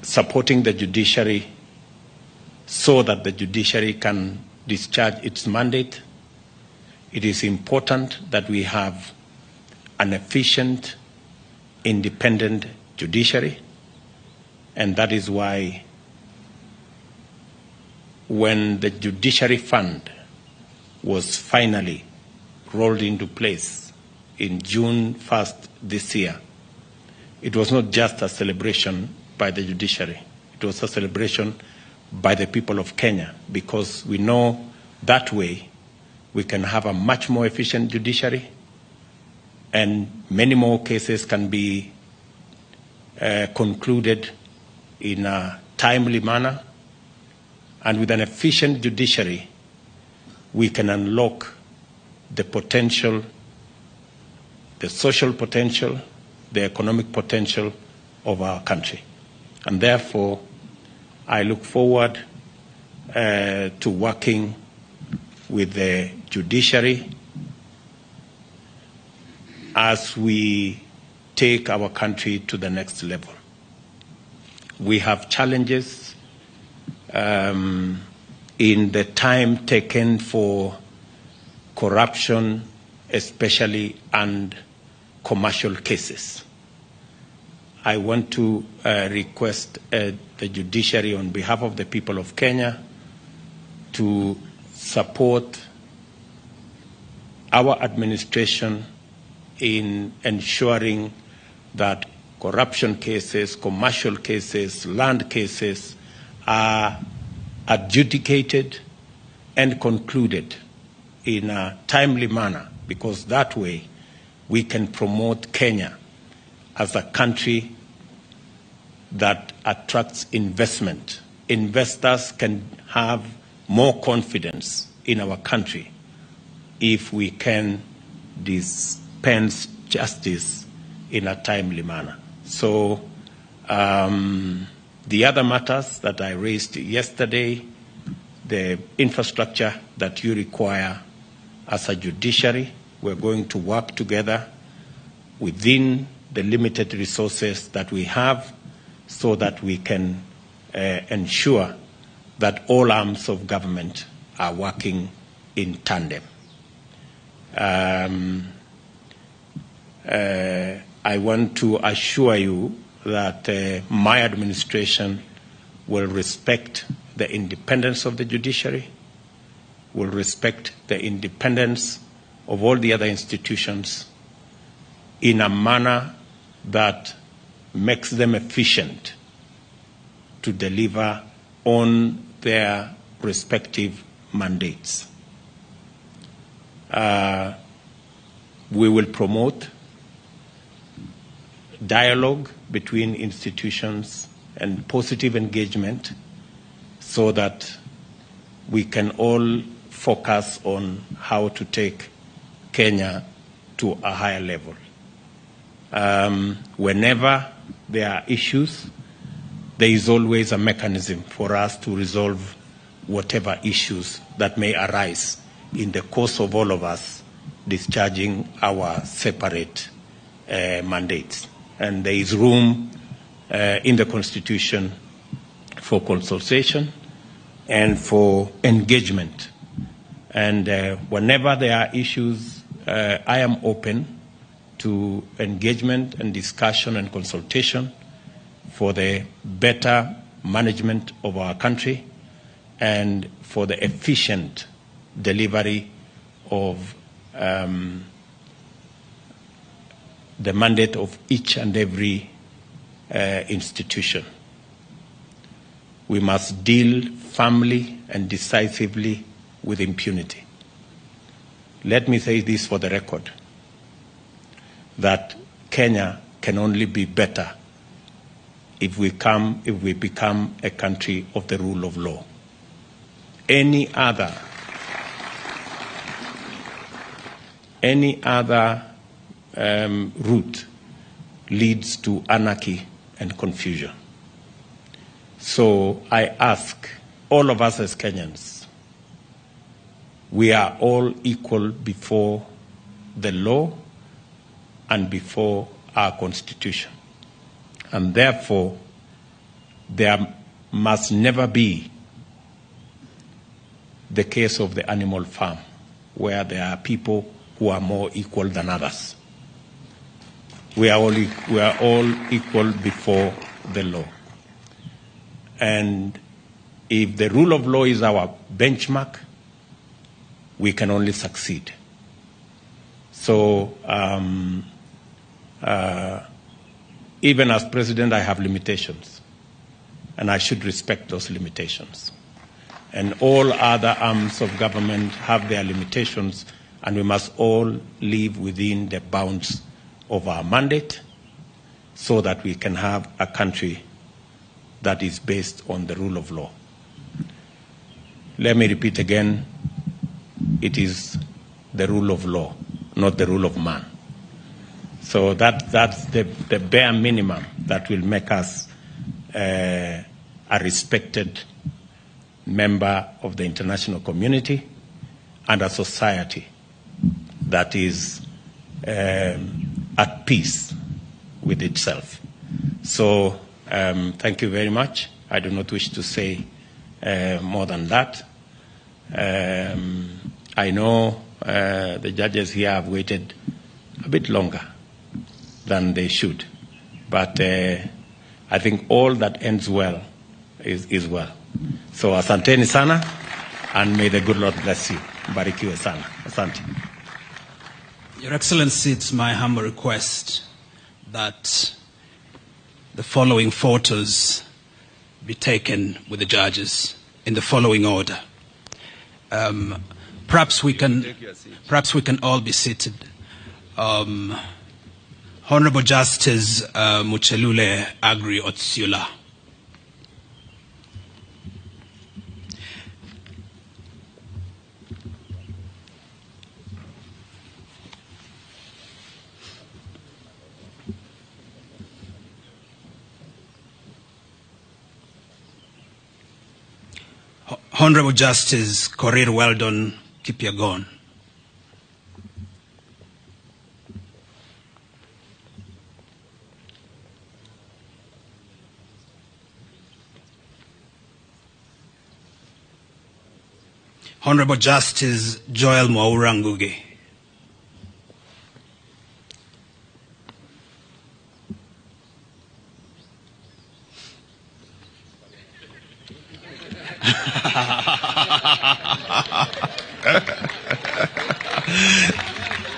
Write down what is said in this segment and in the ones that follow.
Supporting the judiciary so that the judiciary can discharge its mandate. It is important that we have an efficient, independent judiciary, and that is why when the Judiciary Fund was finally rolled into place in June 1st this year, it was not just a celebration by the judiciary, it was a celebration by the people of Kenya, because we know that way we can have a much more efficient judiciary and many more cases can be concluded in a timely manner. And with an efficient judiciary, we can unlock the potential, the social potential, the economic potential of our country. And therefore, I look forward to working with the judiciary as we take our country to the next level. We have challenges in the time taken for corruption, especially, and commercial cases. I want to request the judiciary on behalf of the people of Kenya to support our administration in ensuring that corruption cases, commercial cases, land cases are adjudicated and concluded in a timely manner, because that way we can promote Kenya as a country that attracts investment. Investors can have more confidence in our country if we can dispense justice in a timely manner. So the other matters that I raised yesterday, the infrastructure that you require as a judiciary, we're going to work together within the limited resources that we have so that we can ensure that all arms of government are working in tandem. I want to assure you that my administration will respect the independence of the judiciary, will respect the independence of all the other institutions in a manner that makes them efficient to deliver on their respective mandates. We will promote dialogue between institutions and positive engagement so that we can all focus on how to take Kenya to a higher level. Whenever there are issues, there is always a mechanism for us to resolve whatever issues that may arise in the course of all of us discharging our separate mandates. And there is room in the Constitution for consultation and for engagement. And whenever there are issues, I am open to engagement and discussion and consultation for the better management of our country and for the efficient delivery of the mandate of each and every institution. We must deal firmly and decisively with impunity. Let me say this for the record, that Kenya can only be better if we become a country of the rule of law. Any other route leads to anarchy and confusion. So I ask all of us as Kenyans, we are all equal before the law and before our constitution. And therefore, There must never be the case of the animal farm, where there are people who are more equal than others. We are all equal before the law. And if the rule of law is our benchmark, we can only succeed. So even as president, I have limitations, and I should respect those limitations. And all other arms of government have their limitations, and we must all live within the bounds of our mandate so that we can have a country that is based on the rule of law. Let me repeat again, it is the rule of law, not the rule of man. So that's the bare minimum that will make us a respected member of the international community and a society that is at peace with itself. So thank you very much. I do not wish to say more than that. I know the judges here have waited a bit longer than they should, but I think all that ends well is well. So asanteni sana, and may the good Lord bless you. Mbarikiwe sana. Asante. Your Excellency, it's my humble request that the following photos be taken with the judges in the following order. Perhaps we can all be seated. Honorable Justice Muchelule Agri Otsula. Honorable Justice Korir Weldon Kipyegon. Honorable Justice Joel Mwaura Ngugi.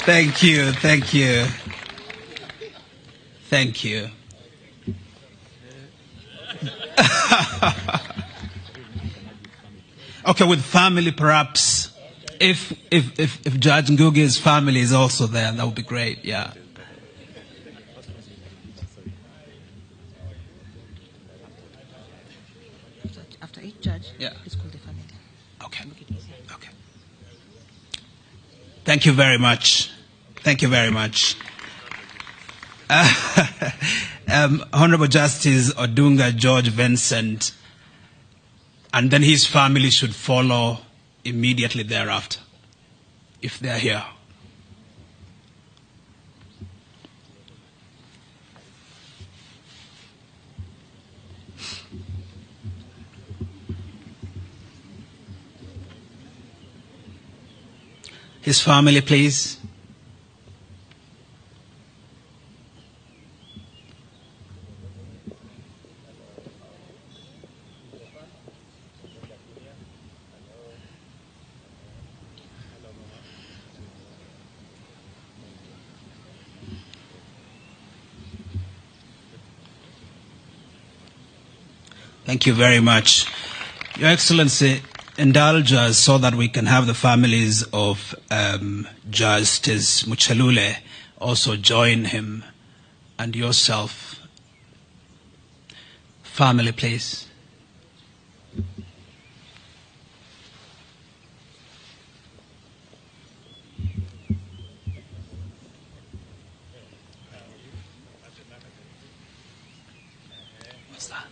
Thank you, thank you. Thank you. Okay, with family perhaps. If Judge Ngugi's family is also there, that would be great, yeah. After each judge, yeah. Please call the family. Okay. Okay. Thank you very much. Thank you very much. Honorable Justice Odunga George Vincent, and then his family should follow immediately thereafter, if they're here. His family, please. Thank you very much. Your Excellency, indulge us so that we can have the families of Justice Muchelule also join him and yourself. Family, please. What's that?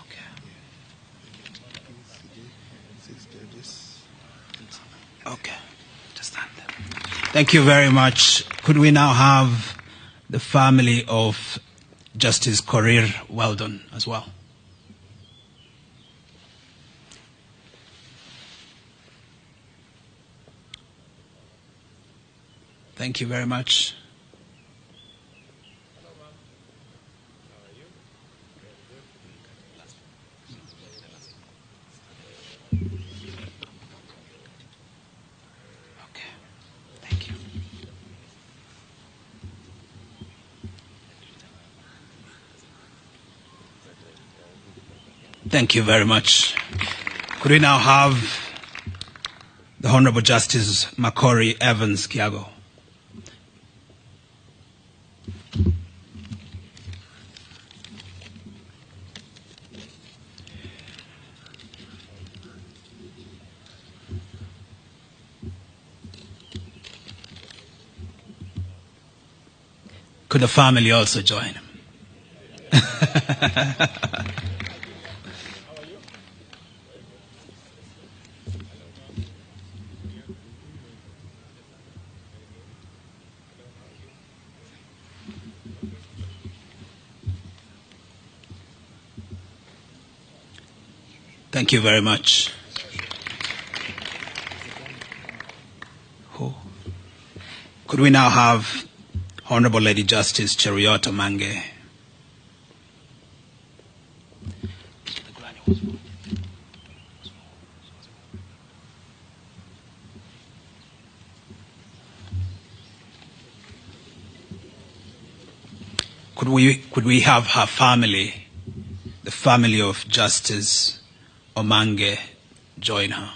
Okay. Okay. Just stand there. Thank you very much. Could we now have the family of Justice Korir Weldon as well? Thank you very much. Okay, thank you. Thank you very much. Could we now have the Honorable Justice Makori Evans Kiago? Could the family also join? Thank you very much. Who? Could we now have Honorable Lady Justice Cheruiyot Omange? Could we have her family, the family of Justice Omange, join her?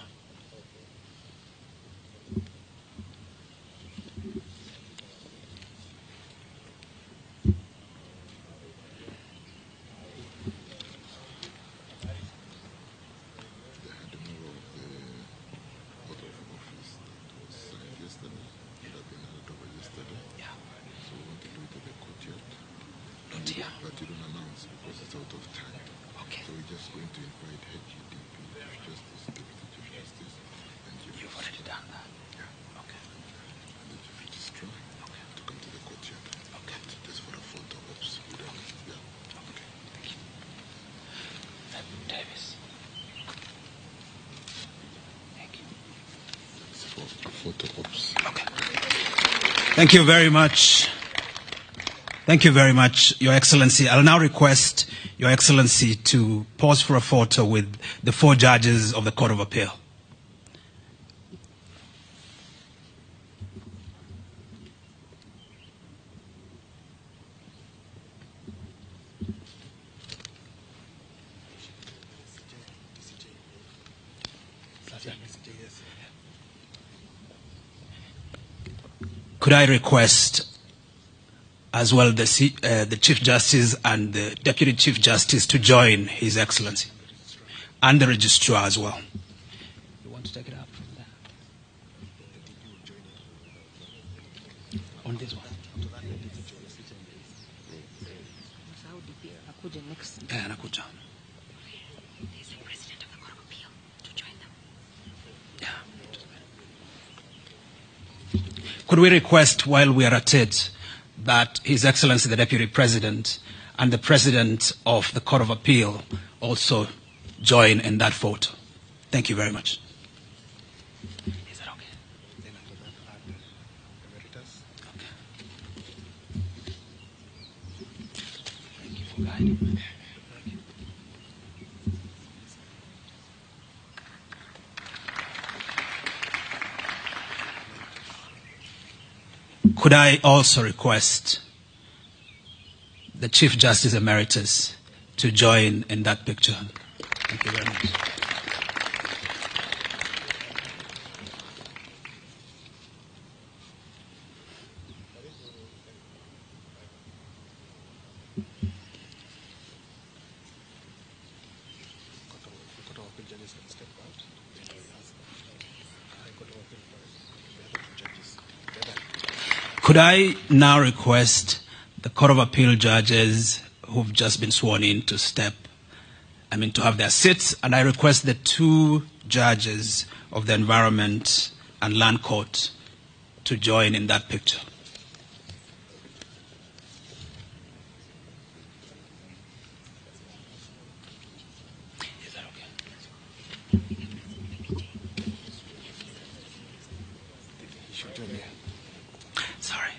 The handing over of the oath of office that was signed yesterday, would have been handed over yesterday. Yeah. So we want to do it at the courtyard. Not here. But you don't announce because it's out of time. Okay. So we're just going to invite HEDP, Chief Justice, Deputy Chief Justice, and Chief You've already done that. Yeah. Okay. And the Chief Registrar to come to the courtyard. Okay. Just for a photo ops. We don't, yeah. Okay. Thank you. Davis. Thank you. It's for a photo ops. Okay. Thank you very much. Thank you very much, Your Excellency. I'll now request Your Excellency to pause for a photo with the four judges of the Court of Appeal. Could I request as well the Chief Justice and the Deputy Chief Justice to join His Excellency and the Registrar as well? You want to take it up from there? On this one. Msahau DP akuje next. Eh, anakuja. There's the president of the Court of Appeal to join them. Yeah. Just a minute. Could we request, while we are at it, that His Excellency the Deputy President and the President of the Court of Appeal also join in that photo? Thank you very much. Is that okay? Then after that, add emeritus. Okay. Thank you for guiding me. Thank you. Could I also request the Chief Justice Emeritus to join in that picture? Thank you very much. Court of Appeal judges can step out. Then we ask the Court of Appeal first, the other two judges together. Could I now request the Court of Appeal judges who've just been sworn in to step, I mean, to have their seats, and I request the two judges of the Environment and Land Court to join in that picture. Is that okay? Sorry.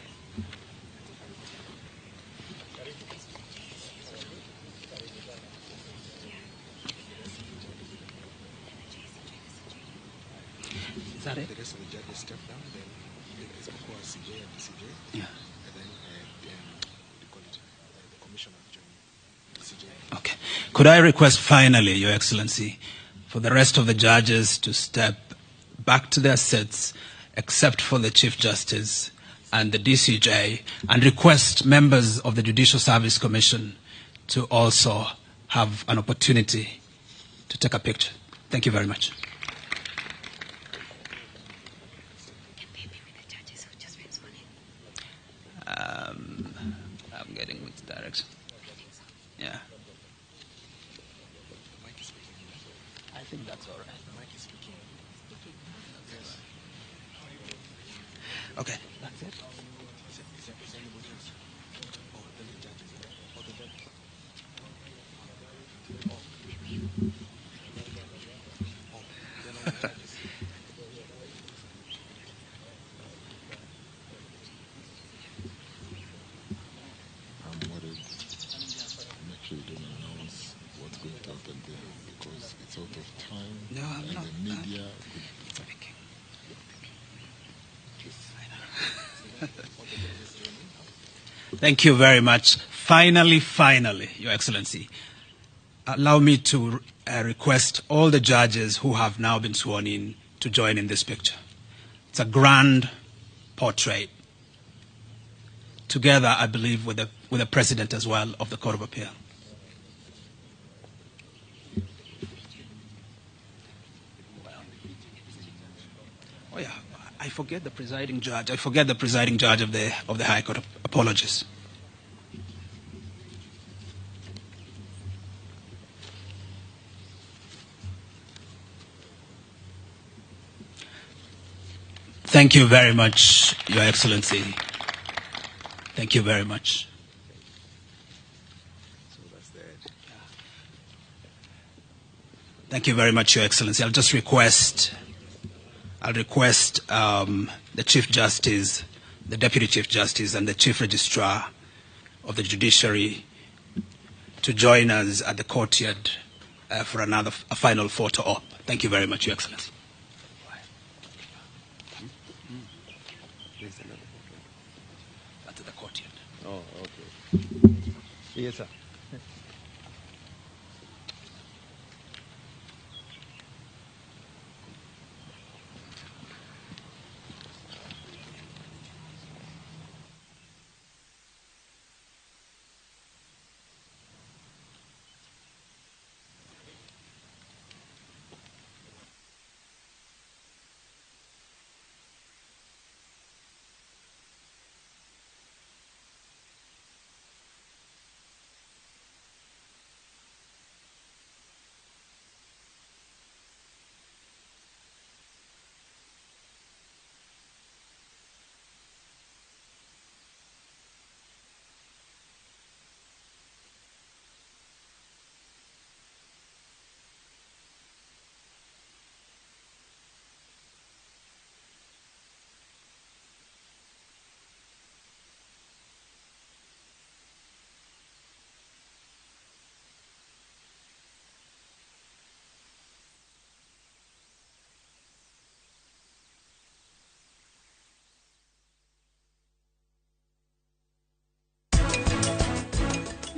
Is that it? The rest of the judges step down, then it's Boko as CJ and DCJ. Yeah. And then what do you call it? The commissioner join CJ. Okay. Could I request finally, Your Excellency, for the rest of the judges to step back to their seats, except for the Chief Justice and the DCJ, and request members of the Judicial Service Commission to also have an opportunity to take a picture. Thank you very much. Can they be with the judges who just been sworn in? I'm getting which direction. I think so. Yeah. The mic is speaking. I think that's all right. The mic is speaking. Yes. Okay. That's it. Is there anybody else? Oh, then the judges. Oh, the judges. Oh, then all the judges. I'm worried. Make sure you don't announce what's going to happen there because it's out of time. No, I'm and not. the media could It's picking. just. Thank you very much. Finally, finally, Your Excellency, allow me to request all the judges who have now been sworn in to join in this picture. It's a grand portrait. Together, I believe, with the President as well of the Court of Appeal. Oh yeah, I forget the presiding judge. I forget the presiding judge of the High Court. Apologies. Thank you very much, Your Excellency. Thank you very much. So that's that. Thank you very much, Your Excellency. I'll just request, the Chief Justice, the Deputy Chief Justice, and the Chief Registrar of the Judiciary to join us at the courtyard for a final photo op. Thank you very much, Your Excellency. There's another photo. That's at the courtyard. Oh, okay. Yes, sir.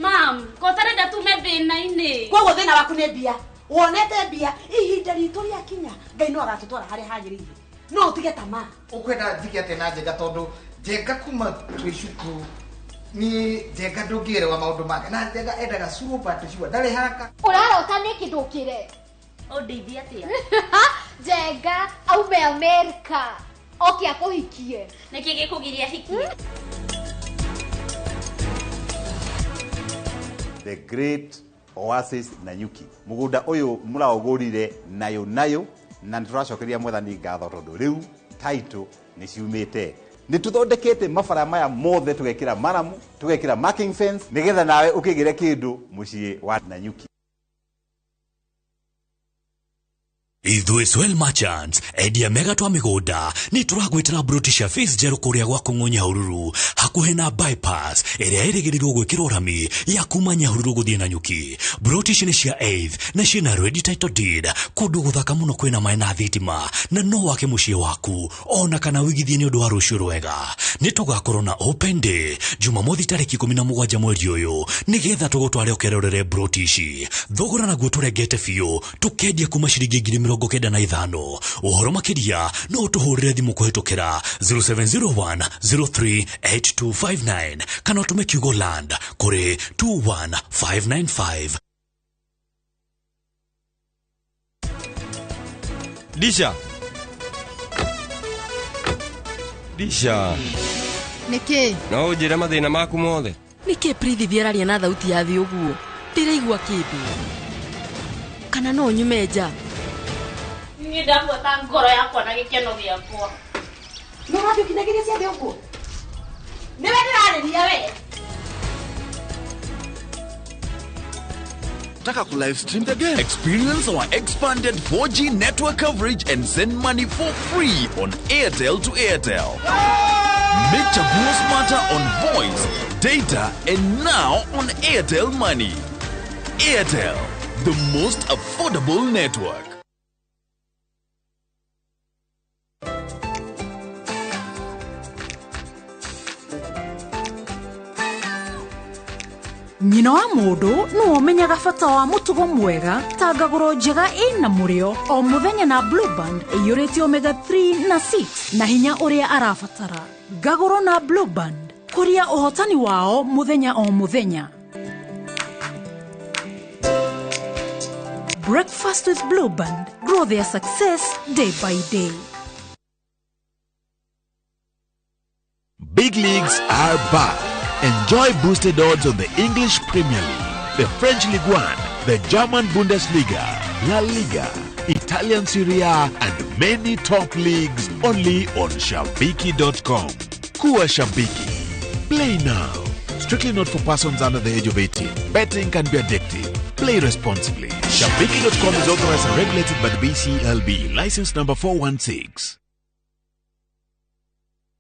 Mam, kotarenda tume thina-inĩ. Koguo thĩna waku nĩ mbia. Wonete mbia ihinda ritũ rĩa kinya Ngai no agatũtwara harĩa hagĩrĩire. No ũtige tamaa. Ukwenda njige atĩa na Njenga tondu Njenga kuma twĩ cukuru ni Njenga ndũngĩerewa maũndũ make na Njenga endaga slow but sure ndarĩ haraka. Ũrarota nĩkĩ ndũkĩre? Ũndeithie atĩa? Njenga aume Amerika oke akũhikie. Nĩkĩ gĩkũgiria hikie? The Great Oasis Nanyuki. Mugunda uyu muraugurire nayo nayo na nituracokeria Mwathani ngatho tondu riu Title nĩ ciumĩte. Nĩ tũthondekete mabara maya mothe, tũgekĩra maramu, tũgekĩra marking fence, nĩgetha nawe ũkĩgĩre kĩndũ mũciĩ wa Nanyuki. Ithuĩ Swell Merchants, endia mega twa mĩgũnda, nĩ tũragwĩtĩra broti cia phase njerũ kũrĩa gwa Kũng'ũ Nyahururu, hakuhĩ na bypass ĩrĩa ĩrĩgĩrĩirwo gwĩkĩrwo rami ya kuma Nyahururu gũthiĩ Nanyuki. Broti ici nĩ cia eighth na ciĩna ready title deed, kũndũ gũthaka mũno kwĩna maĩ na thitima, na no wake mũciĩ waku ona kana wĩigithie nĩ ũndũ wa rũciũ rwega. Nĩ tũgakorwo na open day Jumamothi tarĩki 17 mweri ũyũ, nĩgetha tũgũtware ũkerorere broti ici. Thogora naguo tũrengete biũ, tũkendia kuma ciringi 95,000. Ũhoro makĩria no ũtũhũrĩre thimũ kũhĩtũkĩra 0701 038259 kana ũtũme kiugo land kũrĩ 21595. Disha. Disha. Nĩkĩ? No ũnjĩre mathĩna maku mothe. Nĩkĩ Prithvi araria na thauti ya thĩ ũguo? Ndĩraigua kĩndũ. Kana no nyume nja? Niĩ ndabuata ngoro yakwa na gĩkeno gĩakwa. Nĩ ũrathiĩ ũkinagĩria ciathĩ ũguo? Nĩwe ndĩrarĩria we. Taka ku live stream the game. Experience our expanded 4G network coverage and send money for free on Airtel to Airtel. Make Chaguo smarter on voice, data, and now on Airtel Money. Airtel, the most affordable network. Nyina wa mũndũ nĩwe ũmenyaga bata wa mũtugo mwega ta ngagũro njega ĩna mũrĩo o mũthenya na Blue Band ĩiyũrĩte omega 3 na 6 na hinya ũrĩa arabatara. Ngagũro na Blue Band, kũria ũhotani wao mũthenya o mũthenya. Breakfast with Blue Band, grow their success day by day. Big leagues are back. Enjoy boosted odds on the English Premier League, the French Ligue 1, the German Bundesliga, La Liga, Italian Serie A, and many top leagues only on Shabiki.com. Kuwa Shabiki. Play now. Strictly not for persons under the age of 18. Betting can be addictive. Play responsibly. Shabiki.com is authorized and regulated by the BCLB. License number 416.